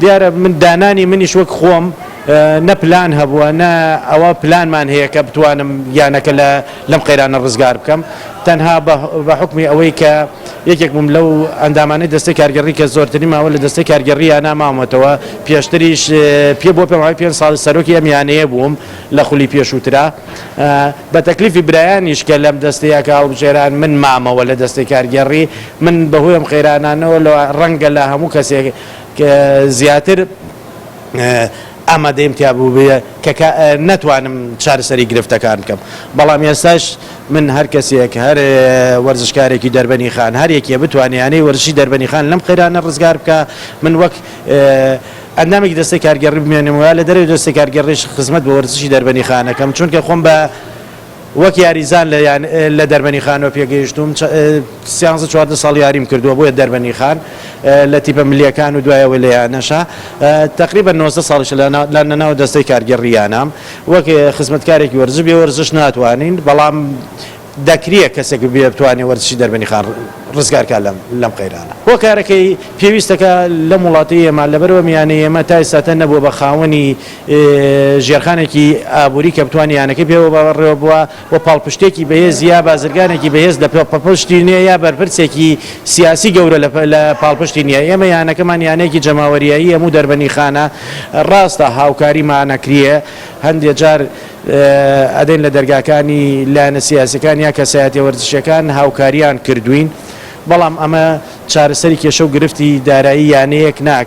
دیارە من دانانی منیش وەک خۆم نە پلان هەبووە نە ئەوە پلانمان هەیە کە بتوانم یانەکە لە لەم قەیرانە ڕزگار بکەم تەنها بە حوکمی ئەوەی کە یەکێک بووم لەو ئەندامانەی دەستەی کارگێڕی کە زۆرترین ماوە لە دەستەی کارگێڕی یانە ماومەتەوە پێشتریش پێ بۆ پێ ماوەی پێنج ساڵ سەرۆکی ئەم یانەیە بووم لە خولی پێشووترا بە تەکلیفی برایانیش کە لەم دەستەیە کە هەڵبژێران من مامەوە لە دەستەی کارگێڕی من بەهۆی ئەم قەیرانانەوە لە ڕەنگە لە هەموو کەسێک زیاتر ئامادەیم تیا بووبێ کە نەتوانم چارەسەری گرفتەکان بکەم بەڵام ئێستاش من هەر کەسێک هەر وەرزشکارێکی دەربەنی خان هەر یەکێ بتوانێ یانەی وەرزشی دەربەنی خان لەم قەیرانە ڕزگار بکا من وەک ئەندامێکی دەستەی کارگێڕی بمێنم و لە دەرەوەی دەستەی کارگێڕیش خزمەت بە وەرزشی دەربەنی خان ئەکەم چونکە خۆم بە وەک یاریزان لە لە دەربەنی خانەوە پێگەیشتووم سیانزە 14 ساڵ یاریم کردووە بۆیە دەربەنی خان لە تیپە ملیەکان و دوایەوە لە یانەشە تقریبا 19 ساڵیش لە ناو دەستەی کارگێڕی یانام وەک خزمەتکارێکی وەرزش بێ وەرزش ناتوانین بەڵام دەکریە کەسێک بێ بتوانێ وەرزشی دەربەنی خان ڕزگار کا لەم لەم قەیرانە. هۆکارەکەی پێویستەکە لەم وڵاتەی ئێمە لەبەرئەوە میانەی ئێمە تا ئێستاتە نەبووە بە خاوەنی ژێرخانێکی ئابووری کە بتوانێ یانەکەی پێوە بەڕێوە ببا و پاڵپشتێکی بەهێز یا بازرگانێکی بەهێز لە پشتی نییە یا بەرپرسێکی سیاسی گەورە لە پاڵپشتی نییە ئێمە یانەکەمان یانەیەکی جەماوەریایی هەموو دەربەنی خانە ڕاستە هاوکاریمان ئەکریێ هەندێ جار ئەدەین لە دەرگاکانی لایەنە سیاسیەکان یا کەسایەتیە وەرزشیەکان هاوکاریان کردوین، بەڵام ئەمە چارەسەری کێشە و گرفتی دارایی یانەیەک ناکات.